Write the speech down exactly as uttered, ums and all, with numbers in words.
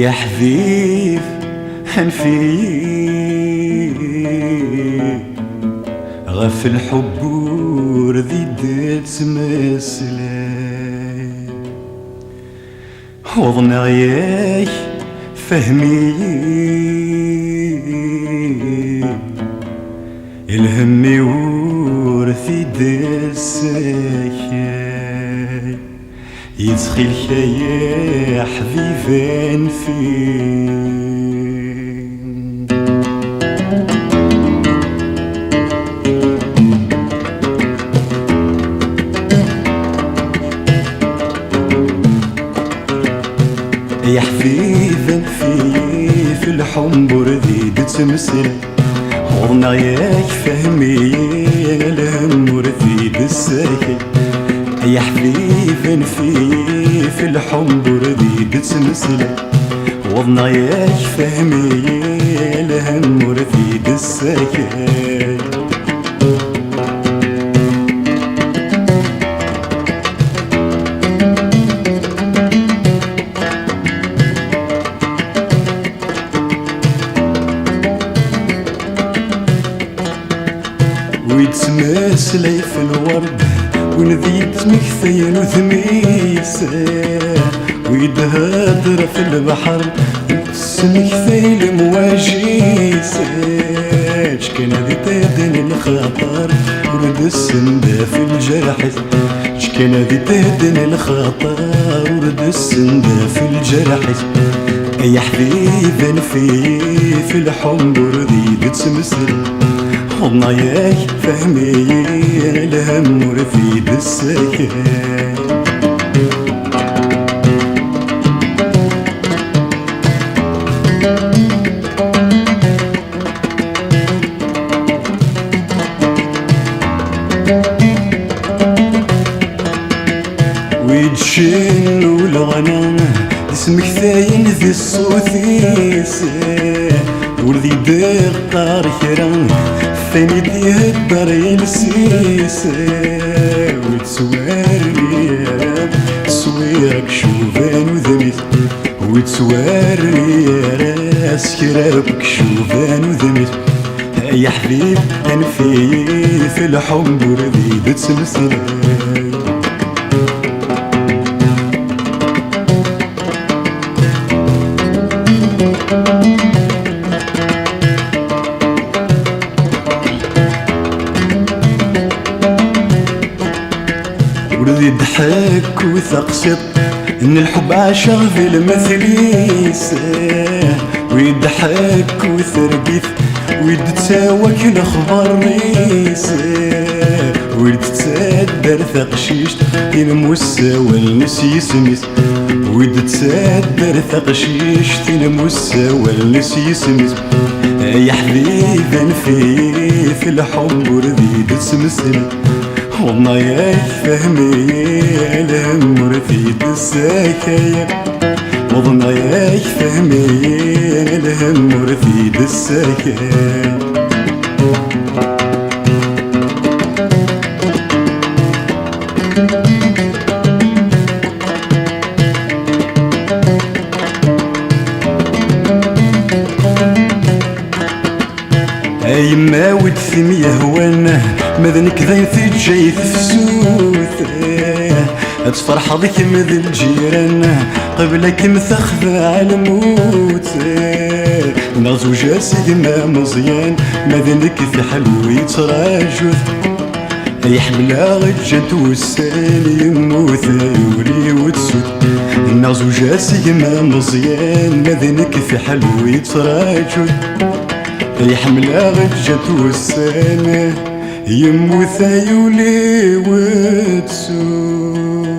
Ya ḥbib, anef-iyi, ɣef lḥubb ur d id-ttmeslay. Uḍneɣ yak, fhem-iyi, lhemm-iw ur t-id-ssakay. Yettxil-k ay aḥbib, anef-iyi. Ay aḥbib, anef-iyi, f lḥubb ur d id-ttmeslay. Uḍneɣ yak, fhem-iyi, lhemm ur t-id-ssakay. Ay aḥbib, anef-iyi, f lḥubb ur d id-ttmeslay. Uḍneɣ yak, fhem-iyi, lhemm ur t-id-ssakay. Wi d-ttmeslay f lwerd, win d yettmektayen udem-is, wi d-hedder f lebḥer, tesmektay lemwaji-s. Ečč kan ad iṭiḍin lxaṭer, ur d-ssendaf lǧerḥ-is. Ečč kan ad iṭiḍin lxaṭer, ur d-ssendaf lǧerḥ-is. Ay aḥbib, anef-iyi, f lḥubb ur d id-ttmeslay. Uḍneɣ yak, fhem-iyi, lhemm ur t-id-ssakay. Wi d-cennu leɣna, d smektayen di ṣṣut-is, ur d-ideqqar kra, f ayen i d-ihedder iles-is. Wi d-ttwarni ara, swiɣ kcuban udem-is. Wi ttwarri ara s kra n ukcuban udem-is. Ay aḥbib, anef-iyi, f lḥubb ur d id-ttmeslay. Ur d-ḥekku taqsiṭ n lḥubb ɛaceɣ di lmetl-is. Wi d-ḥekku targit, wi d-ttawa k lexbar-is. Wi d-ttadder taqcict i lmussawal-nnes yisem-is. Wi d-ttadder taqcict i lmussawal-nnes yisem-is. Ay aḥbib, anef-iyi, f lḥubb ur d id-ttmeslay. Uḍneɣ yak, fhem-iyi, lhemm ur t-id-ssakay. Uḍneɣ yak, fhem-iyi, lhemm ur t-id-ssakay. A yemma, wi d-temyehwan, ma d nekk dayen teǧǧa-yi tefsut. Ad tferḥeḍ kemm d lǧiran, qbel ad kem-texdeɛ lmut. Neɣ zewǧ-as i gma Meẓyan, ma d nekk fiḥel wi yettraǧut. Ay ḥemmleɣ ǧǧan-t wussan, yemmut ay ul-iw d sut. Neɣ zewǧ-as i gma Meẓyan, ma d nekk fiḥel wi yettraǧun. Ay ḥemmleɣ ǧǧan-t wussan, yemmut ay ul-iw d sut.